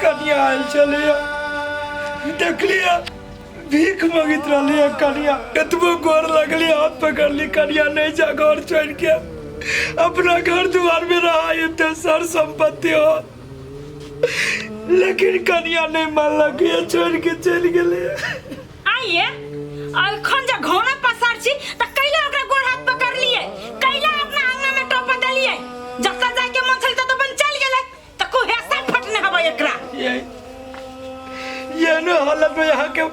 कनिया आयल छलैया, देखलियै भीख मंगैत रहलियै। कनिया कतबो गोर लगली, हाथ पकड़ली, कनिया नहीं जा, घर छोड़ के अपना घर दुआर में रहा, एते सर संपत्ति हो। लेकिन कनिया नहीं मानलक, ये छोड़ के चलि गेलै। आइए अखन जे घौना पसार छी त कैला ओकरा गोड़ हाथ पकड़लिए, कैला अपना आंगना में टोपा देलिए? जतऽ जाय के मन छल तत अपन चल गेलै, त कुहेसा फटने हबै एकरा। ये ये न हालत में यहाँ के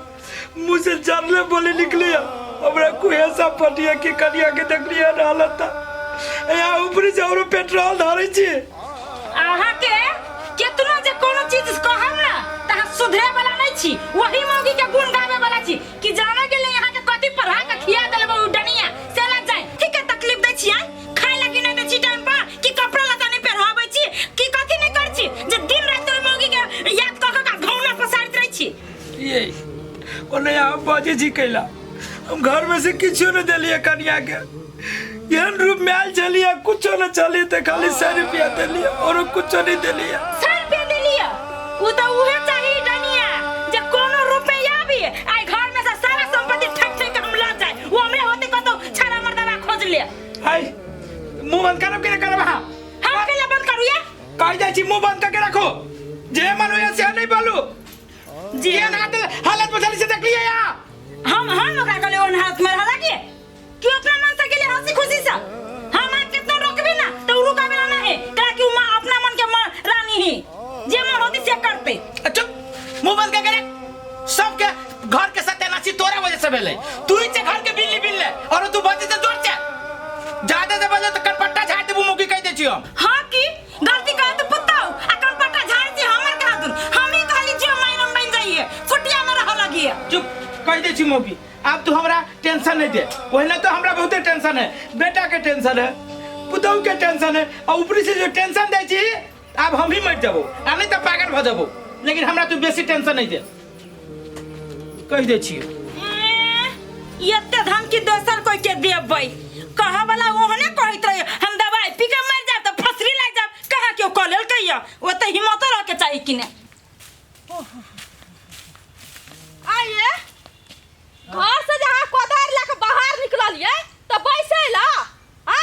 मुंह से जानले बोली निकली है। हमरा कुहेसा फटिया के कनिया के देखलिए न हालत था। यहाँ ऊपरी से औरो पेट्रोल धारै छी। अहाँ के केतनो जे कोनो चीज कहम ना त अहाँ सुधरे वाला नहीं छी, वही मौगी के गुण गावे वाला छी कि जाने के लिए यहाँ के कथी पढ़ा के खिया देलबो उ डनिया से ना जाए। ठीक है, तकलीफ दै छी आइ, खाय लागी नहीं दै छी टाइम पर, कि कपड़ा लत्ता नहीं पहनाबै छी, कि कथी नहीं कर छी जे दिन रात ओइ मौगी के याद क क के घौना पसारैत रहै छी। ये ओने यहाँ बजे छी कैला हम घर में से किछो नहीं देलिए कनिया के। एहन रूप में आयल छलिए, कुछो नहीं छलिए, तो खाली 100 रुपया देलिए और कुछो नहीं देलिए। 100 रुपया देलिए? उ तो उहे चाही डनिया जे कोनो रूप में आबी आई घर में से सारा संपत्ति ठक ठक के हम ल जाए। वो हमरे होते कतो छाड़ा मर्दवा खोज ले। हाय, मुंह बंद करब कि नहीं करब अहाँ? हम केला बंद करू या? कहि जाइ छी मुंह बंद करके रखो, जे मन होइए से नहीं बोलू। जी एहन हालत में छली से देखलिए यहाँ। हम ओकरा कहलिए ओहन हालत में रहला के क्यों अपना मन से गेले हंसी खुशी से। हम आज कितना रोकबे ना तो उ रुकावे ला ना है, काहे कि उ मां अपना मन के मां रानी है, जे मन होती से करते। चुप, मुंह बंद करके रख। सबके घर के सत्यानाशी तोरा वजह से भेलै। तू ही से घर के बिल्ली बिल्ले और तू बजे से जोर से ज्यादा से बजे तो कनपट्टा झाड़ देबू मुकी कह दे छियो हम। हां की गलती कर तो पुताऊ आ कनपट्टा झाड़ छी हमर कहा दुन, हम ही कहली जे मायरम बन जाइए कुटिया में रह लगिए। चुप कह दे छी मोगी, अब तू हमरा टेंशन नहीं दे। वही तो हमरा बहुते टेंशन है, बेटा के टेंशन है, पुतहु के टेंशन है, और ऊपरी से जो टेंशन दे छी अब हम ही मर जाबो आ नहीं तो पागल भ जाबो। लेकिन हमरा तू बेसी टेंशन नहीं दे, कह दे छी। एते धमकी दोसर कोई के देबै कहे वाला ओहने कहैत रहे हम दवाई पी के मर जाब त फसरी लाग जाब, कहाँ केओ कह लेलकै या? ओते हिम्मतो रह के चाही कि ने। आइए घर से जहाँ कोदार लए के बाहर निकललिए त बैसै ला आ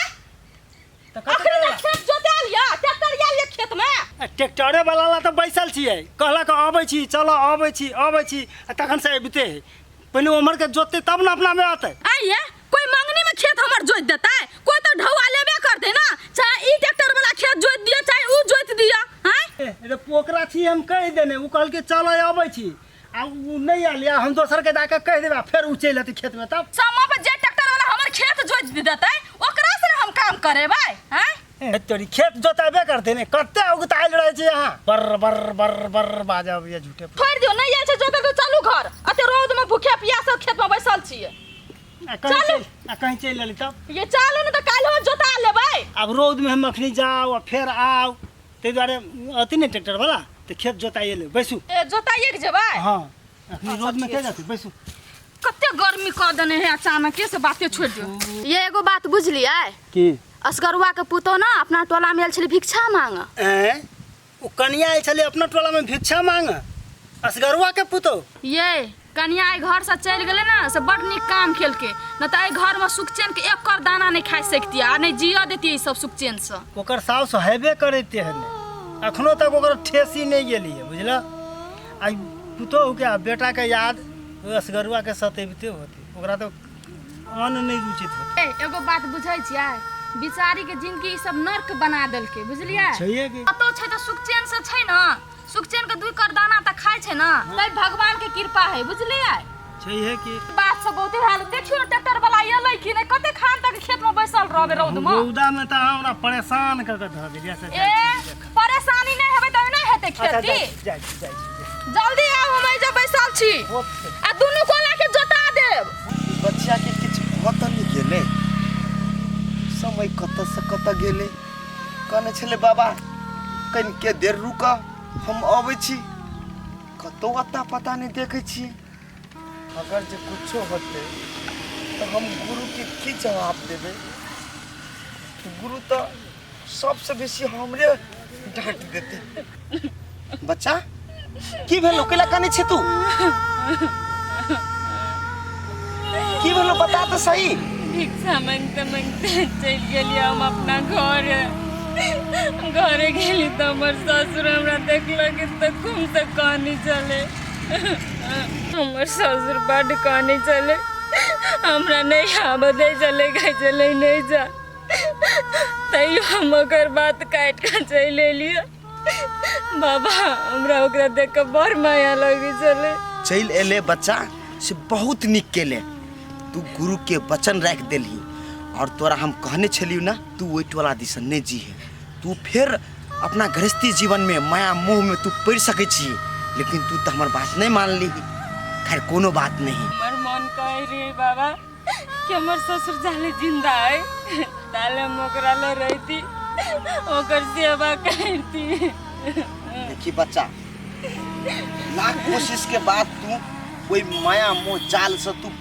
अखनी तक खेत जोतायल या ट्रैक्टर आयल ये खेत में? आ ट्रैक्टरे वाला ला तऽ बैसल छियै, कहलक अबै छी, चलो अबै छी अबै छी, आ तखन से अबिते है। पहिने उम्हर के जोतते तब ने अपना में अतै। आइए कोई मंगनी में खेत हमर जोत देतै? कोई तो ढौआ लेबे करतै ना, चाहे ई ट्रैक्टर वाला खेत जोत दिया चाहे ऊ जोत दिया। हैं ए, रे पोकरा छी हम कहि देने, उ कहलकै चलो अबै छी, आ उ नहि आयल, आ हम दोसर के जाके कहि देबै आ फेर उ चलि एतै खेत में तब। समा पर जे ट्रैक्टर वाला हमर खेत जोत देतै ओकरा से हम काम करेबै। हैं ए, तोरी खेत जोतेबे करते ने, कते उगतायल रहै छै यहाँ, बर बर बर बर बाजब ये झूठे। छोड़ि दियौ, नहि आयल छै जोतै तऽ चलू घर, एते रौद में भूखे प्यासे खेत में बैसल छियै। आ कहीं चलू। चलि, आ कहीं चलि एली तब? ये चलू ने तऽ काल्हिओ जोता लेबै। आब रौद में हम अखनी जाउ आ फेर आउ, ताहि दुआरे अथी ने ट्रैक्टर वाला तऽ खेत जोताइए लेबै, बैसू। ए जोताइए के जेबै? हाँ, अखनी रौद में के जेतै, बैसू। कते गर्मी कऽ देने है अचानक से, बाते छोड़ि दियौ। ये एगो बात बुझलियै? की? असगरुआ के पुतोह ना अपना टोला में आयल छलै भिक्षा मांग। ऐं, ओ कनिया आयल छलै अपना टोला में भिक्षा मांग, असगरुआ के पुतोह? ये कनिया एहि घर से चलि गेलै ना से बड़ नीक काम केलकै, न तऽ एहि घर में सुखचैन के एक कर दाना नहि खाइ सकतियै आ नहि जियऽ देतियै ई सब सुखचैन से। ओकर साउस हेबे करैते है ने, अखनो तक ओकर ठेसी नहि गेली है, बुझलऽ? आ पुतोह के आ बेटा के याद ओहि असगरुआ के सतेबिते होते, ओकरा तऽ अन्न नहि रुचित होते। ए, एगो बात बुझै छियै, बिचारी के जिंदगी ई सब नर्क बना देलकै, बुझलियै? छैहे की। कतौ छै तऽ सुखचैन से छै ना, सुखचैन के दुई कर दाना तऽ खाइ छै ना, तै भगवान के कृपा है, बुझलियै? छैहे की। बात सब बहुते हाल। देखियौ ने ट्रैक्टर वाला एलै कि नहि, कते खान तक खेत में बैसल रहबै रौद में। रौदा में तऽ अहाँ हमरा परेशान कऽ के धऽ देलियै से। ए, परेशानी नहि हेबै तऽ नहि हेतै अच्छा, खेती। जाइ छी, जाइ छी, जाइ छी। जल्दी आउ, हम एहिजा बैसल छी आ दुनू कोला के जोता देब। बच्चा के किछु भऽ तऽ नहि गेलै? समय कतऽ से कतऽ गेलै। कहने छलै बाबा कनिके देर रुक हम अबै छी, कतौ अता पता नहि देखै छियै। अगर जे कुछो होतै तऽ हम गुरुके की जवाब देबै? गुरु तऽ सबसँ बेसी हमरे डाँट देतै। बच्चा की भेलो कैला कानै छै तू की भेलो बता तऽ सही भिक्षा मांगते मांगते चलि गेलियै हम अपना घर घरे गेली तऽ हमर ससुर हमरा देखलक तऽ खूब से कानी चले हमर ससुर बड्ड कानी चले हमरा नहि आबऽ दै छलै कहै छलै नहि जा तैयो हम ओकर बात काटि कऽ चलि एलियै बाबा हमरा ओकरा देख कऽ बड़ माया लगै छलै चलि एले बच्चा से बहुत नीक केले तू गुरु के वचन राखि देलही और तोरा हम कहने छलियौ ना तू ओहि टोला दिसन नहि जीहे तू फेर अपना गृहस्थी जीवन में माया मोह में तू पड़ि सकै छी लेकिन तू तऽ हमर बात नहि मानलिही खैर कोनो बात नहीं हमर मन कहै रहे बाबा कि हमर ससुर जाले जिंदा है ताले हम ओकरा ले रहती ओकर सेवा करती देखी बच्चा लाख कोशिश के बाद तू ओहि माया मोह जाल से तू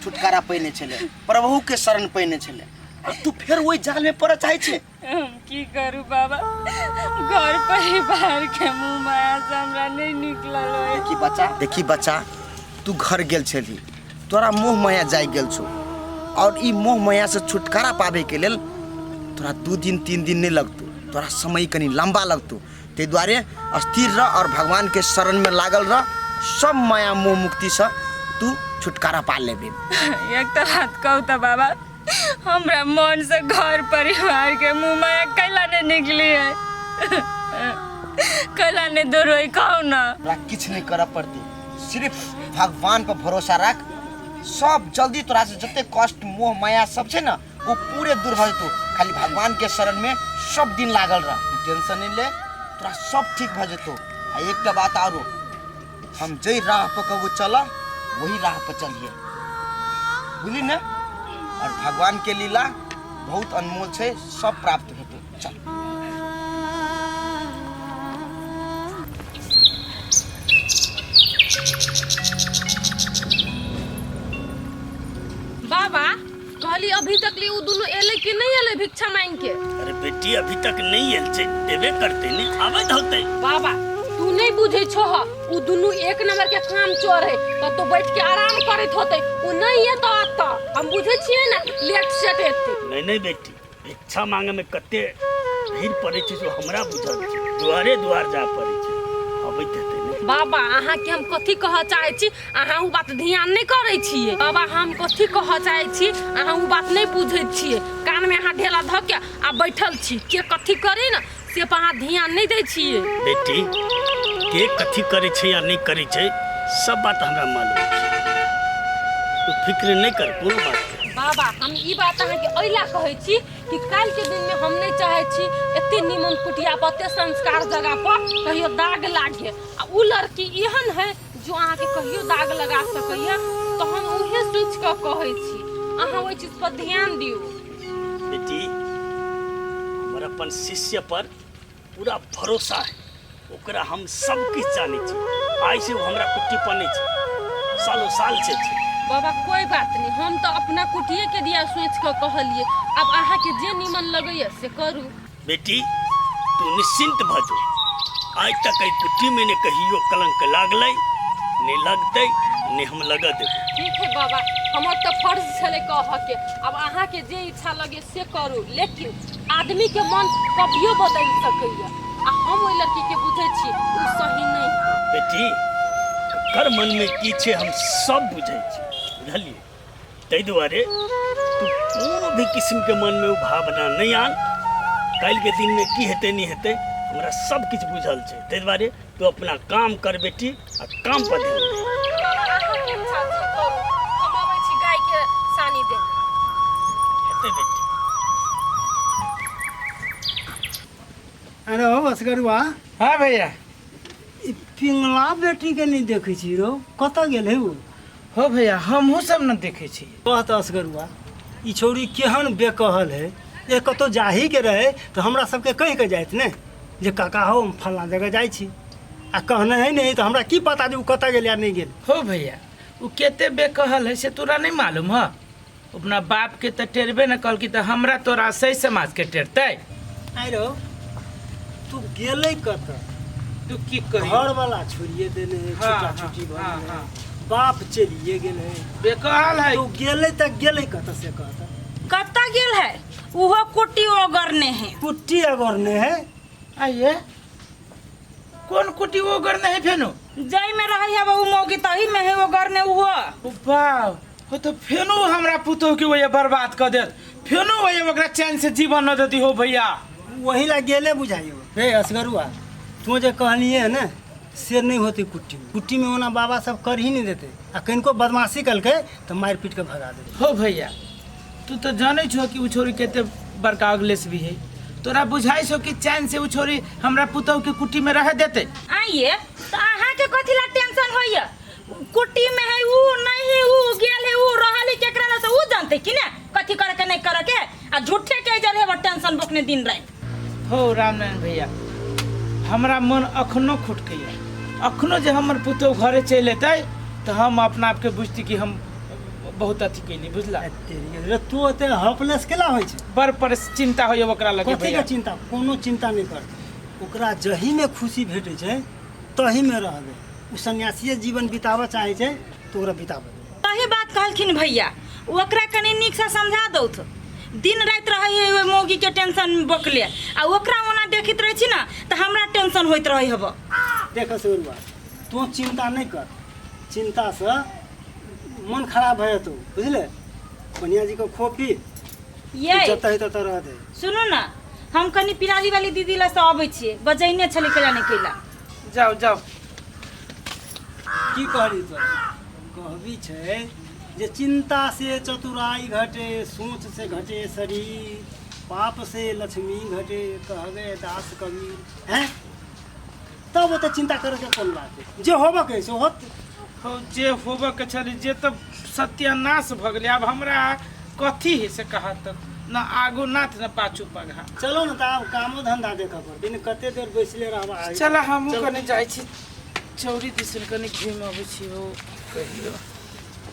छुटकारा पैने छले प्रभु के शरण पैने छले आ तू फेर ओहि जाल में पड़ऽ चाहै छे हम की करू बाबा घर परिवार के मुँह माया से हमरा नहीं निकलल है देखी बच्चा देखी बच्चा तू घर गेल छली तोरा मोह माया जाय गेल छौ और ई मोह माया से छुटकारा पाबे के लेल तोरा दू दिन तीन दिन नहीं लगतौ तोरा समय कनि लंबा लगतौ ताहि दुआरे स्थिर रह और भगवान के शरण में लागल रह सब माया मोह मुक्ति से तू छुटकारा पा लेबे एक तऽ बात कहू तऽ बाबा हमरा मन से घर परिवार के मुँह माया कैला नहीं निकली है कैला नहीं दूर होई कहू ना तोरा किछु नहीं करऽ पड़तै सिर्फ भगवान पर भरोसा राख सब जल्दी तोरा से जते कष्ट मोह माया सब छै ने वो पूरे दूर भऽ जेतौ खाली भगवान के शरण में सब दिन लागल रह टेंशन नहीं ले तोरा सब ठीक भऽ जेतौ आ एकटा बात आरो हम जै राह पर कबो चल वही राह पर चलिए बुझली ने और भगवान के लीला बहुत अनमोल छै सब प्राप्त हेतौ चल बाबा कहली अभी तक ले उ दुनू एले कि नहीं एले भिक्षा मांग के अरे बेटी अभी तक नहीं एल छै एबे करते ने आबैत होते बाबा तू नहीं बुझे छो ह उ दुनू एक नंबर के काम चोर है कतो बैठ के आराम करत होते उ नहीं है तो आता हम बुझे छिए ना लेट सेट एते नहीं नहीं बेटी भिक्षा मांगे में कते भीड़ पड़े छै से हमरा बुझल छै दुआरे दुआर जा पड़े छै अबैत हेतै ने बाबा अहाँ के हम कथी कहऽ चाहै छी अहाँ उ बात ध्यान नहीं करै छियै बाबा हम कथी कहऽ चाहै छी अहाँ उ बात नहीं बुझै छियै कान में अहाँ ढेला धऽ के आ बैठल छी के कथी करी ने से पर अहाँ ध्यान नहीं दै छियै बेटी के कथी करै छै या नहीं करै छै सब बात हमरा मालूम छै तू फिक्र नहीं कर कोनो बात के बाबा हम ई बात अहाँके एहि कहै छी कि काल्हि के दिन में हम नहीं चाहै छी एते निमन कुटिया पर एते संस्कार जगह पर कहियो दाग लागे आ उ लड़की एहन है जो अहाँके कहियो दाग लगा सकैया तऽ हम उहे सोचि कऽ कहै छी अहाँ ओहि चीज पर ध्यान दियौ बेटी हमर अपन शिष्य पर पूरा भरोसा है ओकरा हम सब किछु जानै छी आइ से ओ हमरा कुट्टी पर नहि छै सालो साल से छै बाबा कोई बात नहीं हम तो अपना कुटिए के दिया सोच के कहलिए अब अहाँ के जे निमन लगैया से करू बेटी तू निश्चिंत भऽ जो आइ तक एहि कुट्टी में ने कहियो कलंक लागलै ने लगतै ने हम लगऽ देबै ठीक है बाबा हमर तऽ फर्ज छलै कहऽ के अब अहाँ के जे इच्छा लगे से करू लेकिन आदमी के मन कभियो बदलि सकैया आ हम ओहि लड़की के बुझै छी ओ सही नहीं बेटी ककर मन में की छै हम सब बुझै छी बुझलियै ताहि दुआरे तू कोनो भी किस्मके मनमे ओ भावना नहि आन काल्हिके दिनमे की हेतै नहि हेतै हमरा सब किछु बुझल छै ताहि दुआरे तू अपना काम कर बेटी आ काम पर ध्यान दे अहाँके इच्छा जे करू हम अबै छी गायके सानी देब हेतै बेटी अरे हो असगरुआ हाँ भैया ई पिंगला बेटीके नहि देखै छी रौ कतऽ गेल हे ओ हो भैया हमहूँ सब न देखै छी कह तऽ असगरुआ ई छौड़ी केहन बेकहल है जे कतहु जाहीके रहै तऽ हमरा सबके कहि कऽ जाइत ने जे काका हौ हम फल्लाँ जगह जाइ छी आ कहने है नहि तऽ हमरा की पता जे ओ कतऽ गेल या नहि गेल हो भैया ओ केते बेकहल है से तोरा नहीं मालूम है अपना बाप के तऽ टेरबे न कहलकी तऽ हमरा तोरा सही समाज के टेरतै आइ रौ तू गेलै कतऽ तू की कही घर वाला छोड़िए देने है, हाँ, छुटा हाँ, छुटी भऽ हाँ, गेलै। हाँ। बाप चलिए गेलै। बेकहाल है। तो गेलै तऽ गेलै कतऽ से कहता? कतऽ गेल है? उहो कुट्टी ओगरने है। कुट्टी अगरने है। आइए कोन कुटी ओगरने है फेनो? जई में रही है उ मौगी तही में है ओगरने उहो। ओ बाप हो तो फेनो हमरा पुतोह के वही बर्बाद कर देत, फेनो वही ओकरा चैन से जीवन न देती हो भैया। वही ला गेले बुझाइयो रे असगरुआ, तू जे कहलिए है ने से नहीं होती कुट्टी में। कुट्टी में ओना बाबा सब कर ही नहीं देते आ कनिको बदमाशी कलकै तऽ मारि पीट के भगा देते। हो भैया तू तो जानै छो कि उ छोरी कते बड़का अगलेस भी है, तोरा बुझाइ छो कि चैन से उ छोरी हमरा पुतोह के कुट्टी में रह देते? आइए तो अहाँ के कथी ला टेंशन होइए? कुट्टी में है उ नहीं है, उ गेल है उ रहल है केकरा ला से उ जानते कि ने कथी करे के नहीं करे के, आ झूठे के जरे वो टेंशन बोकने दिन रात। हो रामनारायण भैया हमरा मन अखनो खुटकैया, अखनो जे हमर पुतोह घरे चलि एतै तऽ हम अपना आपके बुझती कि हम बहुत अथी कैली, बुझला? रे तू ओते हॉपलेस केला होइ छै? बड़ पर चिंता होइए ओकरा लगे कथी के चिंता? कोनो चिंता नहीं करते, ओकरा जही में खुशी भेटै छै तही में रहबै। उ सन्यासीय जीवन बिताबऽ चाहै छै तऽ ओकरा बिताबऽ दे। सही बात कहलखिन भैया, ओकरा कनि नीकसँ समझा दौथ। दिन राति रहै है ओहि मौगी के टेंशन बकले, आ ओकरा ओना देखैत रहै छी ने तऽ हमरा टेंशन होइत रहै हब। देख सौरवा तू चिंता नहीं कर, चिंता से मन खराब भऽ जेतौ बुझले। कन्या जी के खो पी ये जतऽ है ततऽ रह दे। सुनू ने हम कनि पिराली वाली दीदी लग से अबै छियै, बजैने छलै कैला नहि कैला। जाओ जाओ। की कहली तोरा? कहबी छै जे चिंता से चतुराई घटे, सोच से घटे शरीर, पाप से लक्ष्मी घटे, कह गए दास कबीर। हैं तब ओते चिंता करे के कोन बात है, जे होबऽ के से होत। हो जे होबऽ के छलै जे तऽ सत्यानाश भऽ गेलै, आब हमरा कथी है से कहा तक न आगू नाथ न पाछू पगहा। चलो न तऽ आब कामो धंधा देखऽ पड़तै ने, कते देर बैसले रहबा। चल हमहूँ कनि जाइ छी चौरी दिसन, कनि घुमि अबै छी। हो कहियो